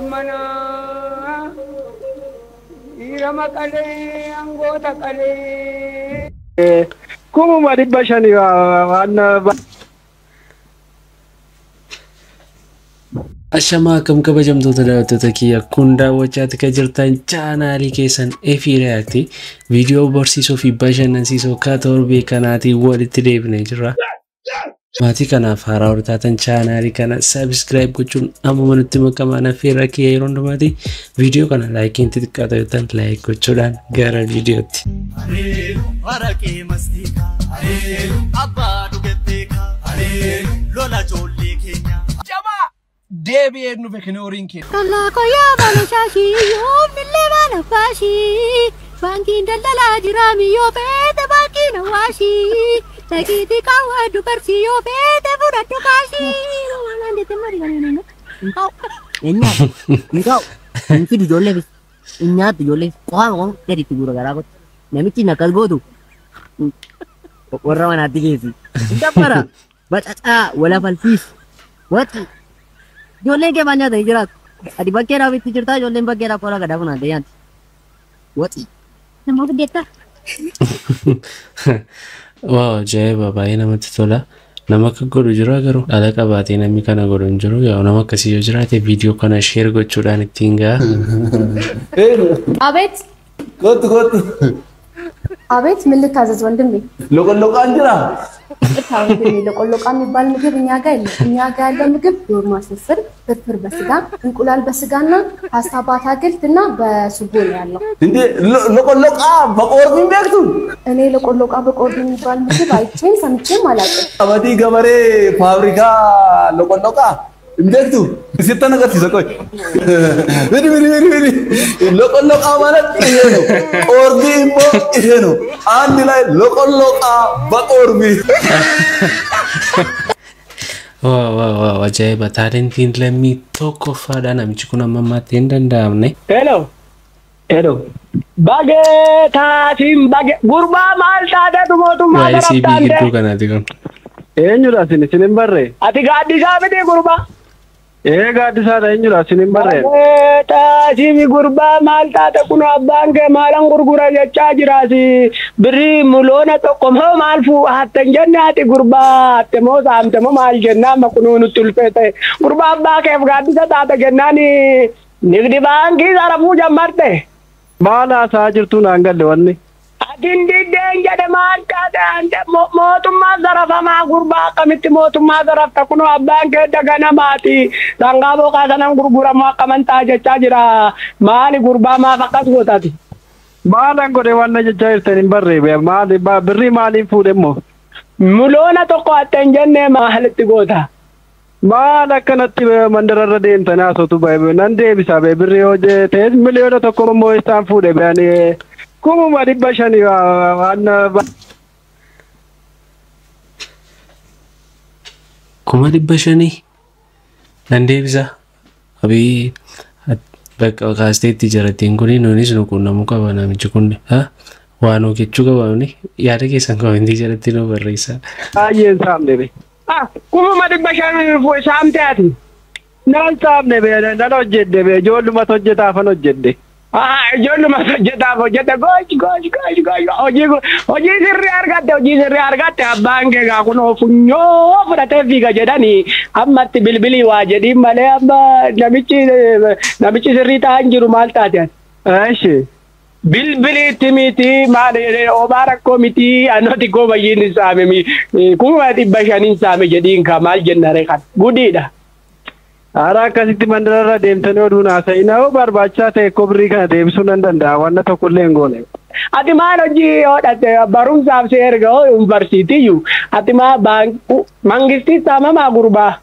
Mana dhiira maqalee angoota qalee. 500,000 waan. Ashamaa, akkam kabajamtoota daawwattoota kiyya? Kun daawwachaatti kan jirtan chaanaalii keessan Efii React. Viidiyoo barsiisoo fi bashannansiisoo ka torbee kanaatiin walitti deebinee jirra. Maatii kanaaf haaraa warri taatan chaanaalii kana subscribe gochuun ammuma nutti makamaan affeerraa kiyya yeroo hundumaati. Viidiyoo kana likeiin xixiqqaa ta'an like gochuudhaan gara viidiyootti. Haraqee mastiikaa, abbaa dhugetteekaa, lola ijoollee keenya. Jabaa deebi'ee nufe kinooriin kee. Kallaa baala shaashii yoomillee baala faashii, baankiin daldalaa jiraami yoo feete, baankiin hawaashii dhaqiitii kaawwadhu qarsii, yoo feete fudhadhu kaashii. Hin nyaatu. Hin fidu ijoolleefis. Hin nyaattu ijoolleef. Qofaa qofa gadi itti guura garaa kotti. Namichi hin akkas gootu warra manaatti geessi. Hin dabbara. Bacacaa wala falfiis. Waxi. Ijoolleen kee maal nyaatanii jiraatu? Ati bakkeedhaaf itti jirtaa, ijoolleen bakkeedhaaf qola gadaa funaantee nyaatti. Waxi. Nama fiddeetta. Wow, ajaa'iba, baay'ee namatti tola. Nama akka godhu jira garuu dhala qabaatee namni kana godhu hin jiru. Yaa, nama akkasii yoo jiraate viidiyoo kana share gochuudhaan ittiin ga'a. አቤት። Kottu, kottu. አቤት፣ ምን ልታዘዝ ወንድሜ? Loqolloqaan jira. ይቅርታ ወንድሜ፣ ለቆሎቃ የሚባል ምግብ እኛ ጋር የለም። እኛ ጋር ያለ ምግብ ዶርማ ፍርፍር፣ ፍርፍር በስጋ፣ እንቁላል በስጋና ፓስታ በአትክልት እና በሱጎ ነው ያለው። Hindi loqolloqaa baqoorbii hin beektu? እኔ ለቆሎቃ በቆርቢ የሚባል ምግብ አይቼም ሰምቼም አላውቅም። Qamadii gamaree faabrikaa loqolloqaa hin beektu? Sittan agarsiisa, qoy. Miti, miti, miti, miti. Loqolloqaa ማለት ይሄ ነው። ቆርቢ immoo ይሄ ነው። አንድ ላይ loqolloqaa በቆርቢ። Wow, ajaa'iba! Talentiin lammii tokkoffaadha. Namichi kun amma ammaatti hin danda'amne. Hello. Hello. Bagee taasiin bagee gurbaa, maal taateetu mootummaa Waa'ee CB darabtaan gidduu kanaati kun. Eenyudha isin? Isin hin barree? Ati gaaddisaa miti, gurbaa? Ee, gaaddisaadha. Eenyudha isin? Hin barree? Bagee taasiin gurbaa, maal taate? Kun abbaan kee maalan gurgura jechaa jiraasi, birrii 1 million moo maal fuu hatte hin jenne? Ati gurbaa hatte moo saamte moo maal jennaa? Amma kunuu nutti ulfee ta'e. Gurbaa, abbaa keef gaaddisa taate jennaan nigdi baankii sarafuu jammarte. Maal haasaa jirtu? Naan galle wanni. Atin diddeen jedhe, maal taate ante? Mootummaa zarafamaa gurbaa, akkamitti mootummaa zarafta? Kunoo abbaan kee daganamaati, sangaa boqaa sanan gurguramu akkaman ta'a jechaa jira. Maali gurbaa, maaf akkas gootati? Maalan godhe? Wanna jechaa jirtan hin barree. Maali birrii maaliin fuudhe immoo? 1 million hatte hin jenne? Maalitti goota? Maal akkanatti mandararra deemtanii haasoftu? Nan deebisa birrii yoo ta'es 1 million immoo isaan fuudhe? Ani 500,000 waan. 500,000 nan deebisa. Abii bakka kaasteetti jarattiin kun nuunis nu quunnamuu qaba namichi kun. Waan hojjechuu qaba. Yaada keessan commentii jalatti nu barreessaa. Baay'een saamne be. Ah, 500,000 saamte ati? Nan saamne be, nan hojjedhe be, ijoollumatu hojjetaafan hojjedhe. Ah, ijoolluma hojjetaaf hojjete. Gosh, gosh, gosh, gosh, hojii sirrii argatte, hojii sirrii argatte. Abbaan kee gaa kunoo funyoo fudhatee fiiga jedhanii ammatti bilbilii waa jedhiin malee, amma namichi sirrii ta'an jiru. Maal taate ati? Eshi. Bilbiliitti miti, maal obaa rakkoo miti, anoti goobayyiin hin saame, 500,000 saame jedhiin ka, maal jennare kan gudiidha. Haala akkasitti mandararra deemtanii oduun haasa'ina yoo barbaachisaa ta'e koo birrii kana deebisuu nan danda'a, wanna tokkollee hin goone. Ati maal hojii hodhatte? Barumsaaf si erga hoo yuunivarsiitiyyuu, ati maa baankuu mangistii saamamaa, gurbaa?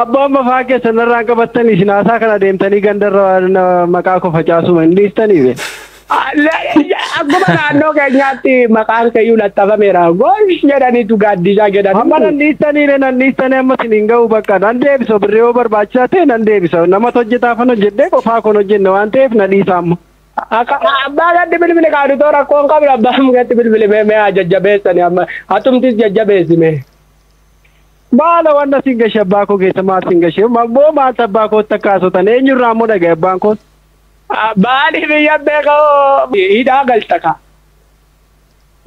Abbaan mafaa keessan irraan qabattanii isin haasaa kana deemtanii gandarra maqaa koo facaasuma hin dhiistanii be. Akkuma naannoo keenyaatti maqaan keeyyuu laxafameera. Gosh jedhaniitu gaaddisaa jedhanii. Amma nan dhiistanii, nan dhiistanii, amma isin hin ga'u, bakka nan deebisa. Birrii yoo barbaachisaa ta'e nan deebisa. Namatu hojjetaafan hojjedhee, qofaa kon hojjenne waan ta'eef na dhiisa amma. Abbaa gatti bilbile kaadutoo rakkoon qabdu, abbaa gatti bilbile mee mee jajjabeessani, amma atumtis jajjabeessi mee. Maala wanna siin gashee abbaa koo keessa maal siin gashee moo maal abbaa kootti akka haasotan eenyurraa immoo dhagaye abbaan koos. Baali biyya beekoo hidhaa galta ka.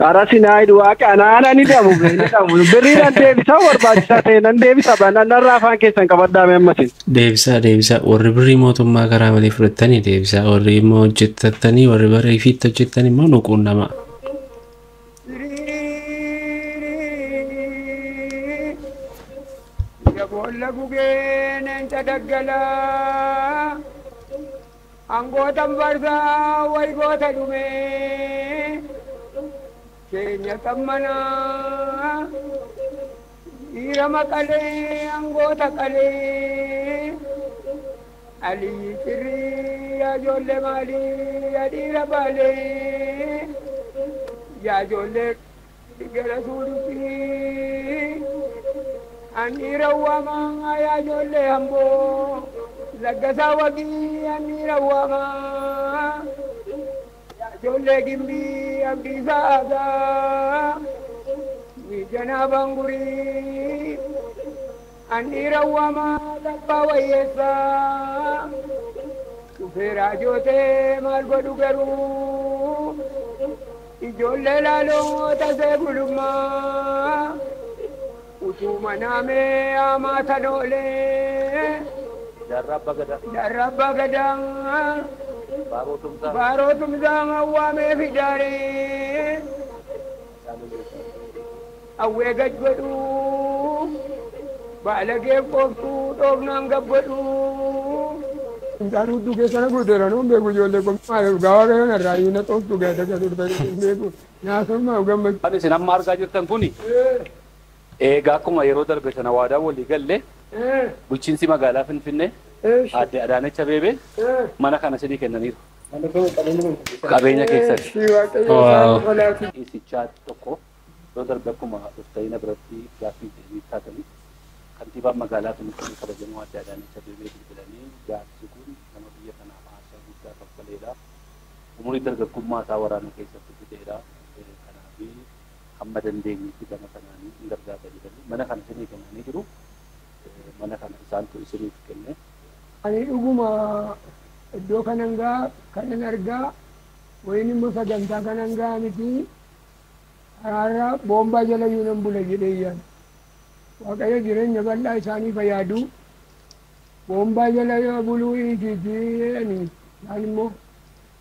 Ara sinaa hidhu waaqa anaan ani dhabu dhabu birrii nan deebisa barbaachisaa ta'e nan deebisa narraa afaan keessan qabadhaa mee ammasin. Deebisaa deebisaa warri birrii mootummaa karaa malee fudhatanii deebisaa warri immoo hojjetatanii warri bara ifiitti hojjetan immoo nu quunnama. Boolla gugeen eenca daggalaa angootan barsaa wayi goota dhumee keenya xammanaa dhiira maqalee angoota qalee alii cirrii yaa ijoollee maalii yaa dhiira baalee yaa ijoollee gara suudhutti. Ani rawwama yaa ijoollee hamboo laggasaa wagii ani rawwama yaa ijoollee gimbii abdiisaa aagaa miijanaa bangurii ani rawwama labbaa wayyeessaa dhufeeraa jootee maal godhu garuu ijoollee laaloo tasee gulummaa. Utuma naamee amaata noolee. Darra gadaa. Baaroo tumsaa awwaamee fidaaree. Awwee gad godhuu. Baalagee qooftuu dhoofnaan gad godhuu. Fincaanii hudduu keessa na guuteera nuun beeku ijoollee qophii dhugaa waaqayyoon irraa iyyuu na xooftu gaata turtanii beeku naasummaa gammachuu. Ani isin amma argaa jirtan kuni. Egaa akkuma yeroo darbe sana waadaa walii galle bulchiinsi magaalaa Finfinnee aadde Adaanech Abeebee mana kana isinii kennaniiru. Qabeenya keessatti. Isichaa tokko yeroo darbe akkuma dhuftanii biratti gaaffii deebii taatanii kantiibaan magaalaa Finfinnee kabajamoo aadde Adaanech Abeebee bilbilanii jaarsi kun nama biyya kanaaf aarsaa guddaa kaffaleedha. Umurii dargaggummaa isaa waraana keessatti fixeedha. Kanaaf hamma dandeenyetti gama kanaanii hin gargaarra jedhanii mana kana isinii kennanii jiru. Mana kana isaantu isiniif kenne. Ani dhuguma iddoo kanan gaa kanan argaa wayin immoo sagantaa kanan gaa miti karaarra boombaa jala iyyuu nan bula jedhee yaada. Waaqayyo jireenya bal'aa isaanii fayyadu boombaa jala buluu hiitiiti jedhanii isaan immoo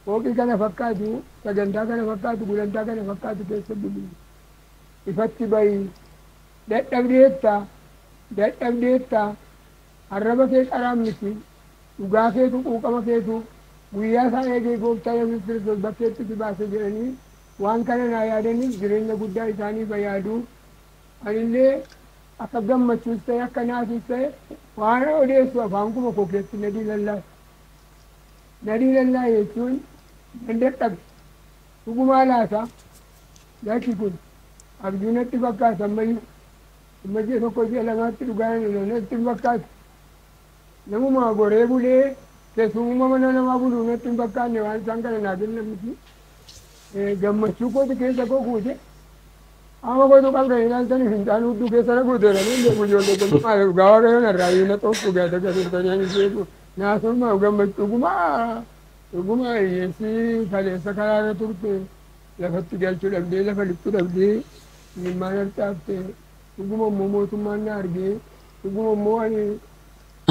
fooqii kana fakkaatu sagantaa kana fakkaatu gulantaa kana fakkaatu keessa buluu. Ifatti bayi dadhabdeetta arraba kee qaraan miti dhugaa keetu quuqama keetu guyyaa isaa eegee gooftaa Yesuus Kiristoos bakkeetti si baase jedhanii waan kana naa yaadaniif jireenya guddaa isaanii fayyadu. Anillee akka gammachuus ta'e akka naasuus ta'e waan odeessu afaan kuma koo keessatti nadii lallaa'a. Nadii lallaa'a jechuun nan dadhabe dhugumaa laata lakki kun. Abjuu natti fakkaata ammayyuu amma ji'a tokko ji'a lamaatti dhugaa natti hin fakkaatu. Namuma goree bulee keessummaa mana namaa buluu natti hin fakkaanne waan isaan kana naa kennan miti. Gammachuu kooti keessa koo guute. Amma kootu qabdan ilaaltanii fincaanii hudduu keessa na guuteera nuun beeku ijoollee kun maal dhugaa waaqayyoon irraa iyyuu na xooftu gaata turtanii ani beeku. Naasummaa gammachuu dhugumaa dhugumaa hiyyeessi kaleessa karaarra turte lafatti galchuu dhabdee lafa lixuu dhabdee ilmaan harcaaftee dhuguma immoo mootummaan na argee dhuguma immoo ani.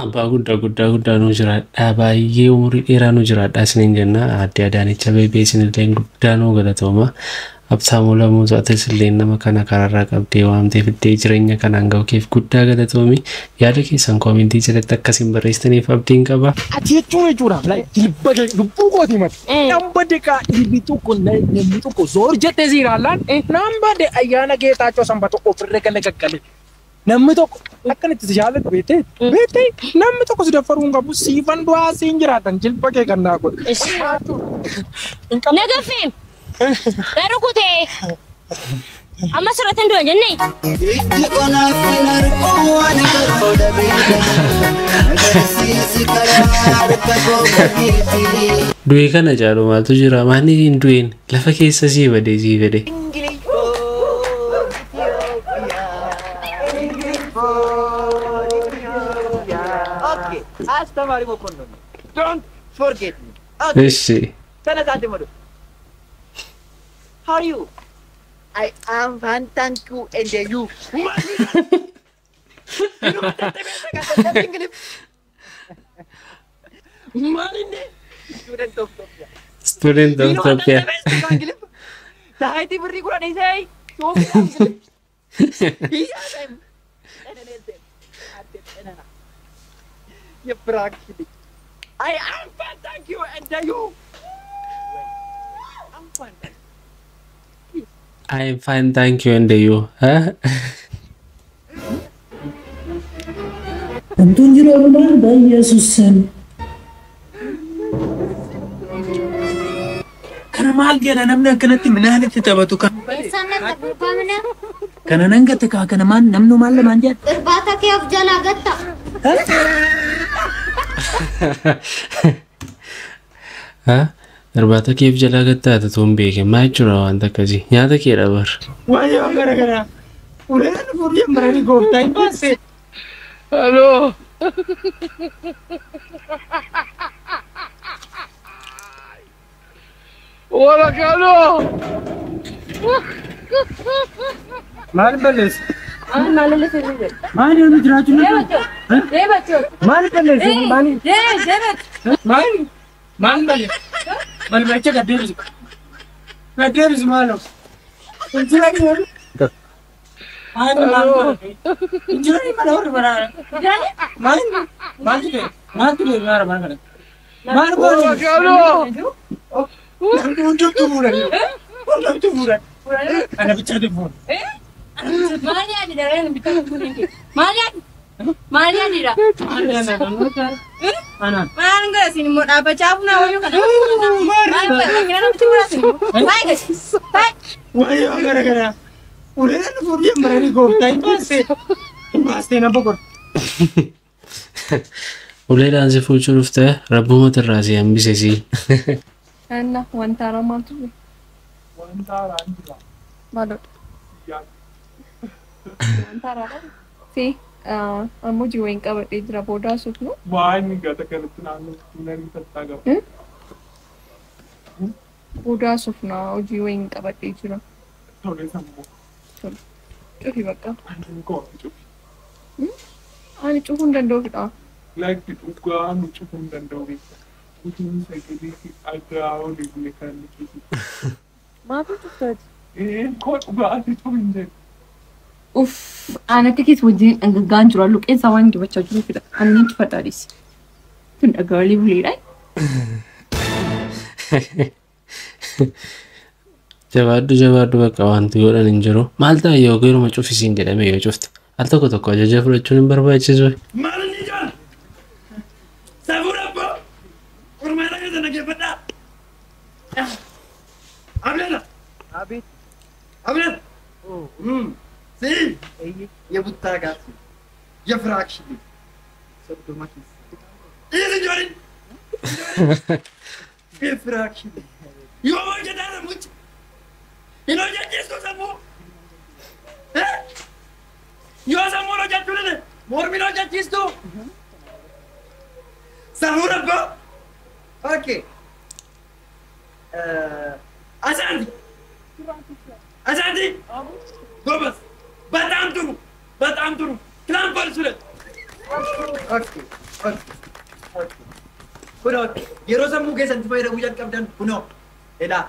Abbaa guddaa guddaa guddaa nu jiraadhaa baay'ee umurii dheeraa nu jiraadhaa isiniin jenna aadde Adaanech Abeebee isinillee guddaa nu galatooma. Habtaamuu Lamuu atis illee nama kana karaarraa qabdee waamtee fiddee jireenya kanaan ga'u keef guddaa galatoomi. Yaada keessan koomentii jalatti akkasiin barreessitaniif abdiin qaba. Ati jechuun jechuudha jilba lubbuu kooti mati. Namba deekaa dhiirri tokko namni tokko zoor jettee siiraallaan namba de ayyaana Geetaachoo Sanbatoo ofirra gala gaggale. Namni tokko akkanatti si jaalladhu beektee beektee namni tokko si daffaruu hin qabu siifan du'aa siin jiraatan jilba kee kan naa godhu. Nagafeem. Rukutee amma sirratti hin du'an jennee. Du'e kana caalu maaltu jira? Maanni hin du'een lafa keessa sii badee sii fedhe. አስተማሪ መኮንን Don't forget me. Okay. እሺ። ተነሳ አንተ ሞዶ። How are you? I am fine, thank you, and you? Student of Ethiopia. Student of Ethiopia. Sahayti birri kudhan isai. I am fine, thank you, and you? I'm fine. I am fine, thank you, and you? እንቱን ጅሮ ብሏል በኢየሱስ ስም። Kana maal jedha namni akkanatti minaanitti taphatu kan kana nan gatte kaa kana maal namnu maal lamaan jedha. Irbaata kee of jalaa gatta. Irbaata keef jalaa gattaate tuun beeke maal jechuudha wanta akkasii nyaata kee dhabar. Wayyoo gara gara uleen fuudhee maranii gooftaa hin baase. Haloo. Wala Maal balleessu? Maal yoonu jiraachuu danda'u? Maal balleessu? Maal? Maal? Maal balleessu? Balbacha gaddeebisu. Gaddeebisu maaloo? Injiraan yoonu? Maal maal balleessu? Injiraan mana warri baraara? Maal? Maaltu ta'e? Maaltu ta'e maara maal kana? Maal goone? Namni hundumtuu fuudhan. Hundumtuu fuudhan. Ana bichaatu fuudhan. Maal yaadidha? Maal yaadidha? Maal yaadidha? Maal godha isin immoo dhaabbachaa funaa wayyuu kana. Maal godha? Namatti mura isin immoo. Baay'ee gadi. Baay'ee. Wayyoo gara gara. Uleen fuudhee maranii gooftaa hin baasee. Hin baasee na boqor. Uleedhaan si fuuchuu dhuftee rabbumatu irraa si hambise si. እና wanta maaltu ture? Wanta haaraan jira. Maalodha? Wanta haaraadha? Si ammoo hojii wayiin qabadhee jira booda haasofnu. Waan gata kanatti naannoo nani tattaa qaba. Booda haasofna hojii wayiin qabadhee jira. Tole sammuu. Tole. Cufi bakka. Ani koo cufi. Ani cufuu hin danda'uufidha. Lakki dhugaa nu cufuu hin danda'u beekta. Utuun sagalee dhagaa olii bule kan inni cufu. Maafii cuftaati? Koo dhugaa ati cufi hin jedhu. Uff, ani akka keessa wajjin dhangaggaa'an jiru halluu qeensaa waan dibachaa jiruufidha. Ani ni cufadha dhiisi. Tun dhagaa olii buleedha. Jabaadhu jabaadhu bakka wanti godhan hin jiru. Maal ta'a yoo yeruma cufisiin jedhame yoo cufte al tokko tokko ajaja fudhachuun hin barbaachisu. Maal inni ijaan? Safuu rabboo! Qormaata keessa dhaggeeffadhaa! Ableela! Abeet. Ableela! Si! የቡታ ጋር የፍራክሽን soddoma keessa. Dhiisi ijoolleen! የፍራክሽን yoo hojjetaa sammuchi hin hojjechiistu sammuu yoo sammuun hojjechuu dide mormiin hojjechiistu safuu rabboo. Okay. Asaanti! Asaanti! ጎበዝ! በጣም ጥሩ በጣም ጥሩ ክላምፐር ስለት Okay. Okay. Okay. Kunoo yeroo sammuu keessatti fayyadamuu jalqabdan kunoo ilaa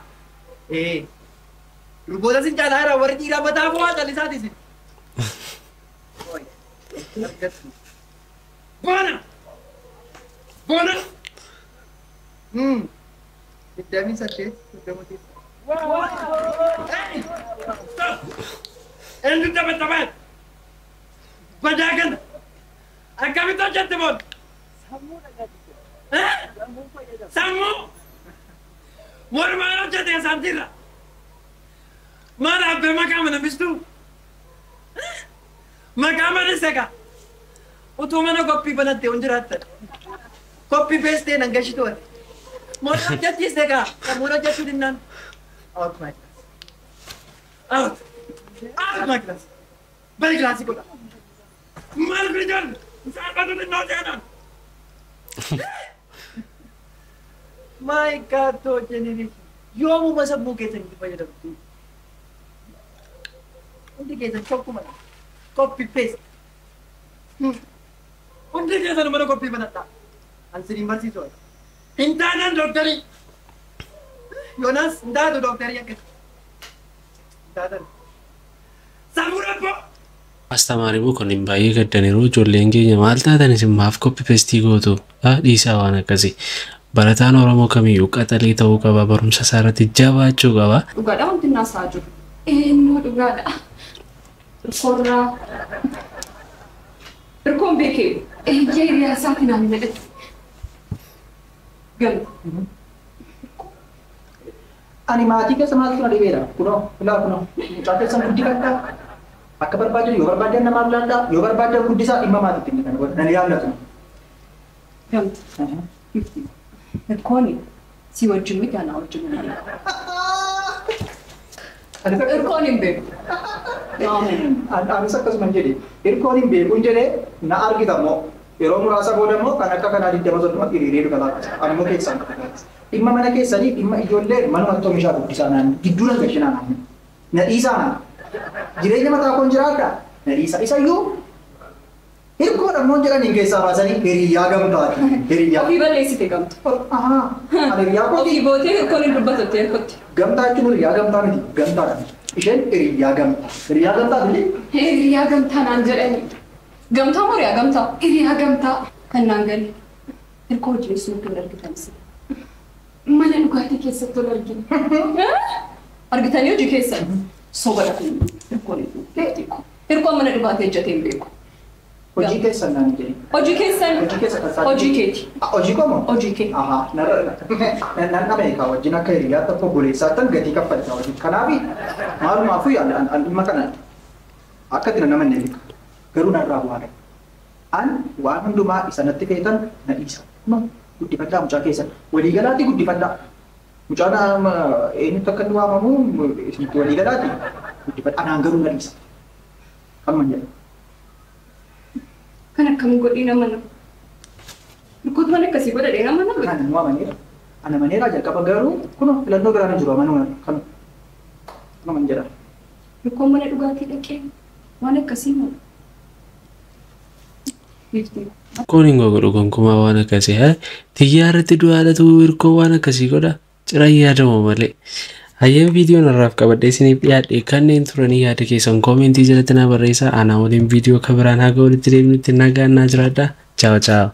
durboota sin caalaa jira warri dhiiraa mataa bu'aa callisaati isin. Boona! Boona! 28 soddoma keessa. Eenyu taphatama? Badaa kana akkamitti hojjette boon? Sammuu mormaan hojjete asaantiirra. Maal abbee maqaa mana bistuu? Maqaa mana seqa. Utuu mana koppii banattee hin jiraattan. Koppii peestee nan gashitu ati. Morma hojjechiiste kaa sammuun hojjechuu dinnaan. Out my class. Out. Out my class. Bari kilaasii godha. Maal kun ijoollee? Salphatu xinnoo seenaan. My God, generation. Yoomuma sammuu keessanitti fayyadamtu. Hundi keessan tokkuma. Copy paste. Hundi keessan mana copy banadhaa. An siniin barsiisu. Hin taanaan dooktarii. Yoonaas hin taatu dooktarii akkas. Hin taatan. Sammuu rabboo. Astamaarii boqonniin baay'ee gaddaniiru. Ijoolleen keenya maal taatan isin maaf copy paste gootu? Dhiisaa waan akkasii. Barataan Oromoo kamiyyuu qaxalee ta'uu qaba. Barumsa isaa irratti jabaachuu qaba. Dhugaadha wanti naasaa jiru. Eenyu dhugaadha? Korraa. Irkoon beekee. Eeyyee hiriyaa isaatiin naan jedhe. Galu. Ani maatii keessa maaltu na dhibeera? Kunoo, ilaa kunoo. Mucaa keessan guddifadhaa. Akka barbaadan yoo barbaadan namaaf laadhaa, yoo barbaadan guddisaa dhimma maatiitti hin kan godhan. Nan yaallatu. Gamti. Irkooni si wajjin miti anaa wajjin miti. Irkoon hin beeku. Anis akkasuma jedhe. Irkoon hin beeku jedhee na argita immoo yeroo muraasa booda immoo kan akka kanaa 20 hiriiree dhuga laata. Ani immoo keessaan qabu. Dhimma mana keessanii dhimma ijoollee manumatti oomishaa guddisaa naan gidduu nan gashinaa naan. Na dhiisaa naan. Jireenya mataa koon jiraadha. Na dhiisa. Isayyuu hirkoodha immoo jedhaniin keessaa baasanii hiriyyaa gamtaati. Hiriyyaa. Ofii balleessite gamta. Ahaa. Ani hiriyyaa kooti. Ofii gootee hirkoon hin dubbatatte hirkotti. Gamtaa jechuun hiriyyaa gamtaa miti. Gamtaadha. Isheen hiriyyaa gamtaa. Hiriyyaa gamtaa miti? Hiriyyaa gamtaa naan jedhani. Gamtaa moo hiriyaa gamtaa? Hiriyaa gamtaa. Kan naan galle. Hirkoo wajjin suuqii wal argitanis. Mana dhugaatii keessatti wal argina. Argitanii hojii keessan soba kun hirkoon hin Hirkoon mana dhugaatii hojjetee hin beeku. Hojii keessan naan jedhe. Hojii keessan. Hojii keessa kan isaa. Hojii keeti. Hojii koo moo? Hojii kee. Ahaa. Nan dhabee kaa wajjin akka hiriyaa tokko obboleessaattan gatii kaffalta wajjin. Kanaaf maalumaafuu an dhimma kana akka itti nama hin beeku. Garuu narraa bu'aa. An waan hundumaa isa natti feetan na dhiisa. Guddifadhaa mucaa keessan. Waliigalaatti guddifadhaa. Mucaan eenyutti akka inni waamamu isinitti waliigalaatti guddifadhaa. Anaan garuu na dhiisa. Amma hin jedhu. Kan akkam godhee nama nama. Hirkoot mana akkasii godhadhee nama nama. Kan nu amaneera. Ana maneera jalqaba garuu kunoo filannoo biraan hin jiru amanuu kan kanuma hin jedha. Hirkoon mana dhugaatii dhaqee waan akkasii moo? Hirkoon hin godhu gonkumaa waan akkasii. Xiyyaarratti irratti du'aadhatu hirkoo waan akkasii godha. Ciraan yaadamu malee. Hayyee viidiyoon har'aaf qabadhee isiniif dhiyaadhe kanneen turanii yaada keessan koomentii jalatti na barreessaa. Anaa waliin viidiyoo kan biraan haga walitti deebinutti nagaan naa jiraadhaa. Chaaw chaaw.